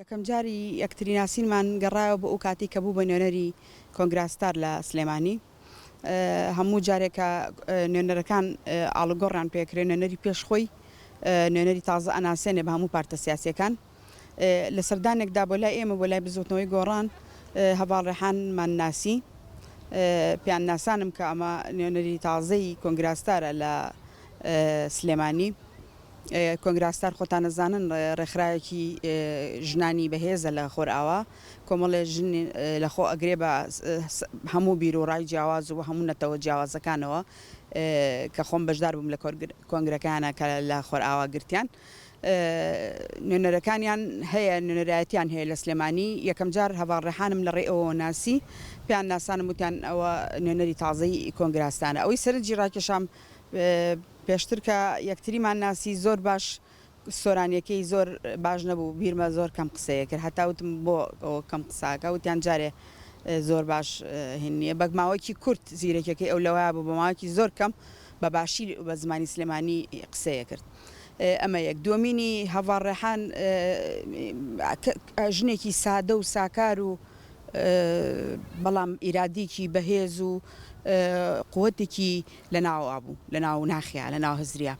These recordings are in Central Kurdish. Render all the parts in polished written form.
یەکەم جاری یەکتری ناسینمان گەڕایەوە بۆ ئەو کاتەی کە بوو بە نوێنەری کۆنگرا ستار لە سلێمانی. هەموو جارێک کە نوێنەرەکان ئاڵوگۆڕیان پێکرێ، نوێنەری پێش خۆی نوێنەری تازە ئەناسێنێ بە هەموو پارتە سیاسییەکان. لە سەردانێکدا بۆ لای ئێمە، بۆ لای بزووتنەوەی گۆڕان، هەڤاڵ ڕێحانمان ناسی. پێیان ناسانم کە ئەمە نوێنەری تازەی کۆنگرا ستارە لە سلێمانی. کۆنگراستار خۆتان ئەزانن ڕێکخراوێکی ژنانی بەهێزە لە خۆرئاوا، کۆمەڵێ ژن لە خۆ ئەگرێ بە هەموو بیر و ڕای جیاواز و هەموو نەتەوە جیاوازەکانەوە کە خۆم بەشدار بووم لە کۆنگرەکەیانە کە لە خۆرئاوا گرتیان نوێنەرەکانیان هەیە نوێنەرایەتیان هەیە لە سلێمانی یەکەم جار هەڤاڵ ڕێحانم لە ڕێی ئەوەوە ناسی پێیان ناسانم وتیان ئەوە نوێنەری تازەی کۆنگراستانە ئەوەی سەرنجی ڕاکێشام پێشتر کە یەکتریمان ناسی زۆر باش سۆرانیەکەی زۆر باش نەبوو بیرمە زۆر کەم قسەیە کرد هەتا وتم بۆ ئەوە کەم قساکە وتیان جارێ زۆر باش هین نییە بەک ماوەکی کورت زیرەکیەکەی ئەو لەوەیا بوو بە ماوەکی زۆر کەم بە باشی بە زمانی سلێمانی قسەیە کرد ئەمە یەک دووەمینی هەڤاڵ ڕێحان ژنێکی سادە و ساکار و بەڵام ئیرادیکی بەهێز و قوتێکی لە ناوەوە بوو، لە ناو ناخیا، لە ناو هزریا.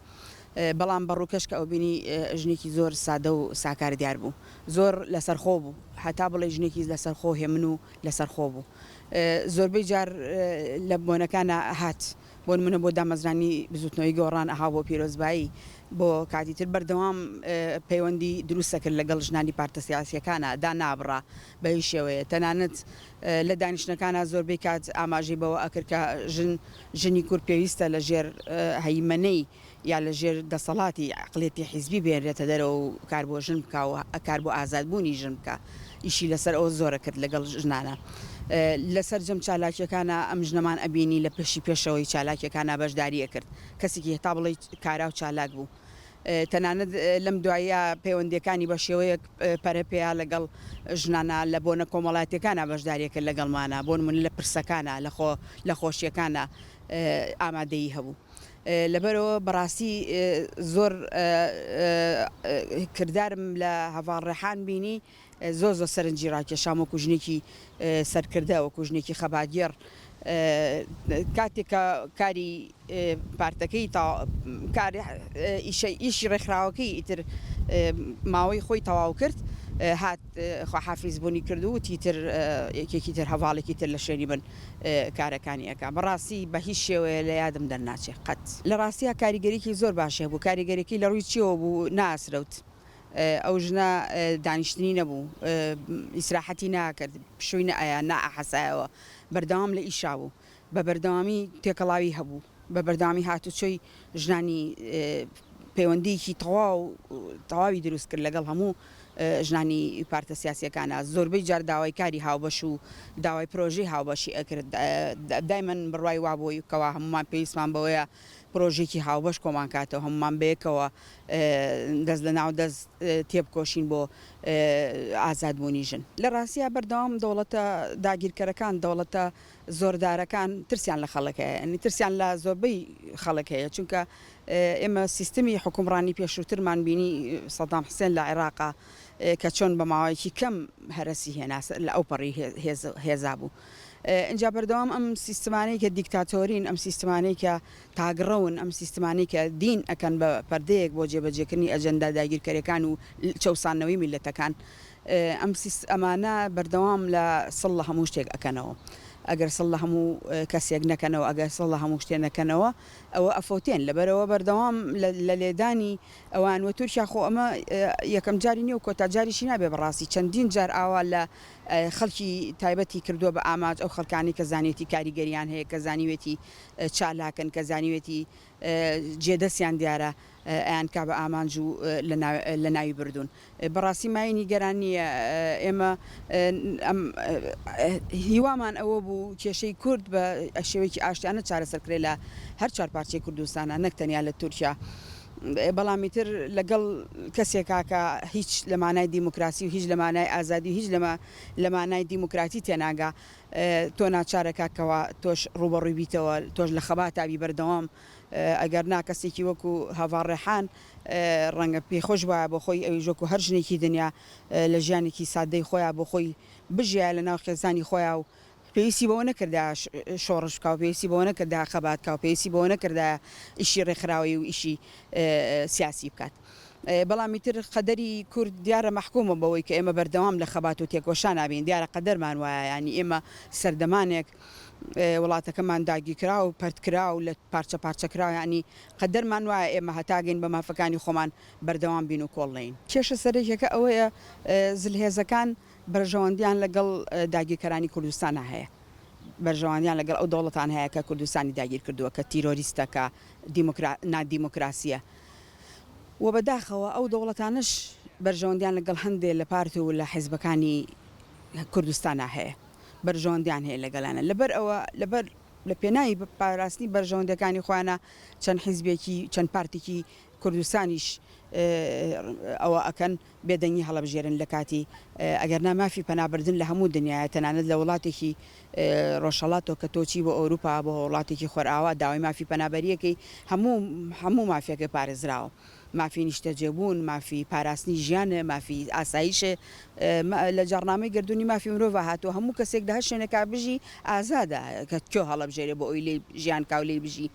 بەڵام بە ڕووکەش کە ئەوبینی ژنێکی زۆر سادە و ساکار دیار بوو. زۆر لەسەرخۆ بوو. هەتا بڵێی ژنێکی لەسەرخۆ، هێمن و لەسەرخۆ بوو. زۆربەی جار لە بۆنەکانا ئەهات. بۆ نموونە بۆ دامەزرانی بزووتنەوەی گۆڕان ئەها بۆ پیرۆزبایی، بۆ کاتی تر بەردەوام پەیوەندی دروست ئەکرد لەگەڵ ژنانی پارتە سیاسییەکانا دانابڕا بە هیچ شێوەیە. تەنانەت لە دانیشتنەکانا زۆربەی کات ئاماژەی بەوە ئەکرد کە ژن، ژنی کورد پێویستە لە ژێر هەیمەنەی یا لە ژێر دەسەڵاتی عەقڵیەتی حیزبی بێنرێتە دەرەوە و کار بۆ ژن بکا و کار بۆ ئازادبوونی ژن بکا. ئیشی لەسەر ئەوە زۆر ئەکرد لەگەڵ ژنانا. لە سەرجەم چالاکیەکانا ئەم ژنەمان ئەبینی لە پێشی پێشەوەی چالاکیەکانا بەشداری ئەکرد. کەسێکی هەتا بڵێی کارا و چالاک بوو. تەنانەت لەم دواییە پەیوەندییەکانی بە شێوەیەک پەرە پێیا لەگەڵ ژنانا لە بۆنە کۆمەڵایەتیەکانا بەشداریە کرد لەگەڵمانا بۆ نمونە لە پرسەکانا لە خۆ لە خۆشیەکانا ئامادەیی هەبوو لەبەرئەوە بەڕاستی زۆر کردارم لە هەڤاڵ ڕێحان بینی زۆر زۆر سەرنجی ڕاکێشام وەکو ژنێکی سەرکردە وەکو ژنێکی خەباتگێڕ کاتێک کە کاری پارتەکەی کاری ئیشی ڕێکخراوەکەی ئیتر ماوەی خۆی تەواو کرد هات خواحافیز بوونی کرد و وتی تر یەکێکی تر هەڤاڵێکی تر لە شوێنی من کارەکانی ئەکا بەڕاستی بە هیچ شێوەیە لە یادم دەرناچێ قەت. لە ڕاستیا کاریگەریی زۆر باشی هەبوو کاریگەریەکەی لە ڕووی چیەوە بوو ناسرەوت ئەو ژنە دانیشتنی نەبوو، ئیسراحەتی ناکرد، پشووی نەئەیا، نائەحەسایەوە، بەردەوام لە ئیشا بوو، بە بەردەوامی تێکەڵاوی هەبوو، بە بەردەوامی هاتوچۆی ژنانی پەیوەندییەکی تەواو تەواوی دروست کرد لەگەڵ هەموو ژنانی پارتە سیاسییەکانا، زۆربەی جار داوای کاری هاوبەش و داوای پرۆژەی هاوبەشی ئەکرد، دایمەن بڕوای وابوو کەوا هەموومان پێویستمان بەوەیە پرۆژەیەکی هاوبەش کۆمان کاتەوە، هەموومان بەیەکەوە دەست لە ناو دەست تێبکۆشین بۆ ئازادبوونی ژن. لە ڕاستیا بەردەوام دەوڵەتە داگیرکەرەکان، دەوڵەتە زۆردارەکان ترسیان لە خەڵک هەیە، یانی ترسیان لە زۆربەی خەڵک هەیە، چونکە ئێمە سیستمی حوکمڕانی پێشووترمان بینی سەدام حسێن لە عێراقا کە چۆن بە ماوەیەکی کەم هەرەسی هێنا لە ئەوپەڕی هێزا بوو. ئینجا بەردەوام ئەم سیستمانەی کە دیکتاتۆرین، ئەم سیستمانەی کە تاکڕەون، ئەم سیستمانەی کە دین ئەکەن بە پەردەیەک بۆ جێبەجێکردنی ئەجەندا داگیرکەرەکان و چەوساندنەوەی میللەتەکان، ئەم ئەمانە بەردەوام لە سڵ لە هەموو شتێک ئەکەنەوە. ئەگەر سڵ لە هەموو کەسێک نەکەنەوە، ئەگەر سڵ لە هەموو شتێ نەکەنەوە، ئەوە ئەفەوتێن. لەبەرئەوە بەردەوام لە لێدانی ئەوان و تورکیا خۆ ئەمە یەکەم جاری نییە و کۆتا جاریشی نابێ بەڕاستی چەندین جار ئاوا لە خەڵکی تایبەتی کردووە بە ئامانج، ئەو خەڵکانەی کە زانیوێتی کاریگەریان هەیە، کە زانیوێتی چالاکن، کە زانیوێتی جێ دەستیان دیارە ئەیانکا بە ئامانج و لەناوی بردوون. بەڕاستی مایەی نیگەران نییە. ئێمە ئەم هیوامان ئەوە بوو کێشەی کورد بە شێوەیەکی ئاشتیانە چارەسەر کرێ لە هەر چوار پارچەی کوردستانا نەک تەنیا لە تورکیا. بەڵام ئیتر لەگەڵ کەسێکا کە هیچ لە مانای دیموکراسی و هیچ لە مانای ئازادی و هیچ لە مانای دیموکراتی تێناگا، تۆ ناچارەکا کەوا تۆش ڕووبەڕووی بیتەوە، تۆش لە خەباتا بی بەردەوام. ئەگەر نا کەسێکی وەکو هەڤاڵ ڕێحان ڕەنگە پێی خۆش بوایە بۆ خۆی ئەویش وەکو هەر ژنێکی دنیا لە ژیانێکی سادەی خۆیا بۆ خۆی بژیایە لە ناو خێزانی خۆیا و پێویستی بەوە نەکردایە شۆڕش بکا و پێویستی بەوە نەکردایە خەبات کا و پێویستی بەوە نەکردایە ئیشی ڕێکخراوەیی و ئیشی سیاسی بکات. بەڵام ئیتر قەدەری کورد دیارە مەحکومە بەوەی کە ئێمە بەردەوام لە خەبات و تێکۆشانا بین، دیارە قەدەرمان وایە یانی ئێمە سەردەمانێک وڵاتەکەمان داگیرکرا و پەرتکرا و لە پارچە پارچە کرا یانی قەدەرمان وایە ئێمە هەتا گەین بە مافەکانی خۆمان بەردەوام بین و کۆڵ نەین. کێشە سەرەکیەکە ئەوەیە زلهێزەکان بەرژەوەندیان لەگەڵ داگیرکەرانی کوردستانا هەیە، بەرژەوەندیان لەگەڵ ئەو دەوڵەتان هەیە کە کوردستانی داگیر کردووە، کە تیرۆریستە، کە نادیموکراسیە و بەداخەوە ئەو دەوڵەتانەش بەرژەوەندیان لەگەڵ هەندێ لە پارت و لە حیزبەکانی کوردستانا هەیە، بەرژەوەندیان هەیە لەگەڵیانە لەبەر ئەوە لەبەر لە پێناوی پاراستنی بەرژەوەندیەکانی خۆیانا چەند حیزبێکی چەند پارتێکی کوردستانیش ئەوە ئەکەن بێدەنگی هەڵەبژێرن لە کاتی ئەگەرنا مافی پەنابردن لە هەموو دنیایە تەنانەت لە وڵاتێکی ڕۆژهەڵاتەوە کە تۆ چی بۆ ئەوروپا بۆ وڵاتێکی خۆرئاوا داوای مافی پەنابەریەکەی هەموو هەموو مافێکە پارێزراوە مافی نیشتەجێبوون مافی پاراستنی ژیانە مافی ئاسایشە لە جاڕنامەی گەردوونی مافی مرۆڤ هاتووە هەموو کەسێک لە هەر شوێنێکا بژی ئازادە کە کوێ هەڵەبژێرێ بۆ ئەوی لێی ژیان کا و لێی بژی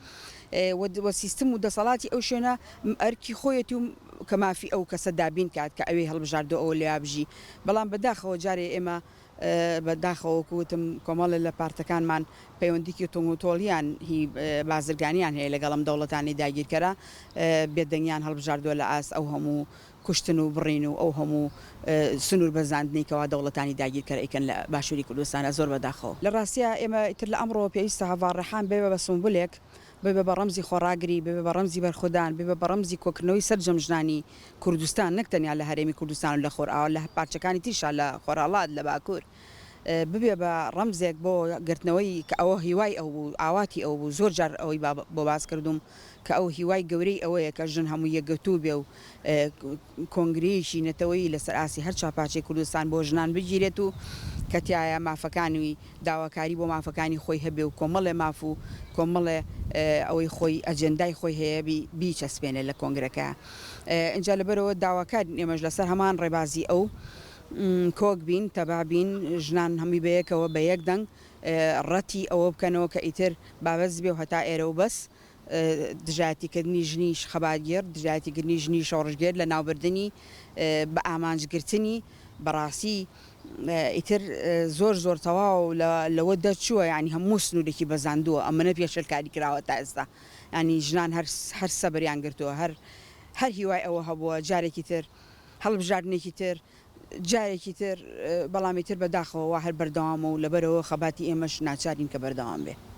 و سیستم و دەسەڵاتی ئەو شوێنە ئەرکی خۆیەتی و کە مافی ئەو کەسە دابین کات کە ئەوێی هەڵبژاردووە ئەوە لێیا بژی بەڵام بە داخەوە جارێ ئێمە بە داخەوە وەکو وتم کۆمەڵێ لە پارتەکانمان پەیوەندیکی توندوتۆڵیان هی بازرگانیان هەیە لەگەڵ ئەم دەوڵەتانەی داگیرکەرە بێدەنگیان هەڵبژاردووە لە ئاست ئەو هەموو کوشتن و بڕین و ئەو هەموو سنوور بەزاندنەی کەوا دەوڵەتانی داگیرکەر ئەیکەن لە باشووری کوردستانا زۆر بە داخەوە. لە ڕاستیا ئێمە ئیتر لە ئەمڕۆوە پێویستە هەڤاڵ ڕێحان ببێ بە سومبولێک، ببێ بە ڕەمزی خۆڕاگری، ببێ بە ڕەمزی بەرخودان، ببێ بە ڕەمزی کۆکردنەوەی سەرجەم ژنانی کوردستان نەک تەنیا لە هەرێمی کوردستان و لە خۆرئاوا لە پارچەکانی تریشا لە خۆرهەڵات لە باکوور ببێ بە ڕەمزێک بۆ گرتنەوەی کە ئەوە هیوای ئەو بوو ئاواتی ئەو بوو زۆر جار ئەوەی بۆ باس کردووم کە ئەو هیوای گەورەی ئەوەیە کە ژن هەموو یەکگرتوو بێ و کۆنگرەیەکی نەتەوەیی لەسەر ئاستی هەر چوارپارچەی کوردستان بۆ ژنان بگیرێت و کە تیایا مافەکانی داواکاری بۆ مافەکانی خۆی هەبێ و کۆمەڵێ ماف و کۆمەڵێ ئەوەی خۆی ئەجێندای خۆی هەیە بیچەسپێنێ لە کۆنگرەکە ئینجا لەبەرئەوە داواکارین ئێمەش لەسەر هەمان ڕێبازی ئەو کۆک بین تەبا بین ژنان هەمووی بەیەکەوە بە یەک دەنگ ڕەتی ئەوە بکەنەوە کە ئیتر با بەس بێ و هەتا ئێرە و بەس دژایەتیکردنی ژنی خەباتگێڕ، دژایەتیکردنی ژنی شۆڕشگێر، لەناوبردنی، بە ئامانجگرتنی، بەڕاستی ئیتر زۆر زۆر تەواو لەوە دەرچووە، یانی هەموو سنوورێکی بەزاندووە، ئەمەنە پێشێلکاری کراوە تا ئێستا، یانی ژنان هەر هەر سەبریان گرتووە، هەر هەر هیوای ئەوە هەبووە جارێکی تر هەڵبژاردنێکی تر جارێکی تر، بەڵام ئیتر بەداخەوە وا هەر بەردەوامە و لەبەرئەوە خەباتی ئێمەش ناچارین کە بەردەوام بێ.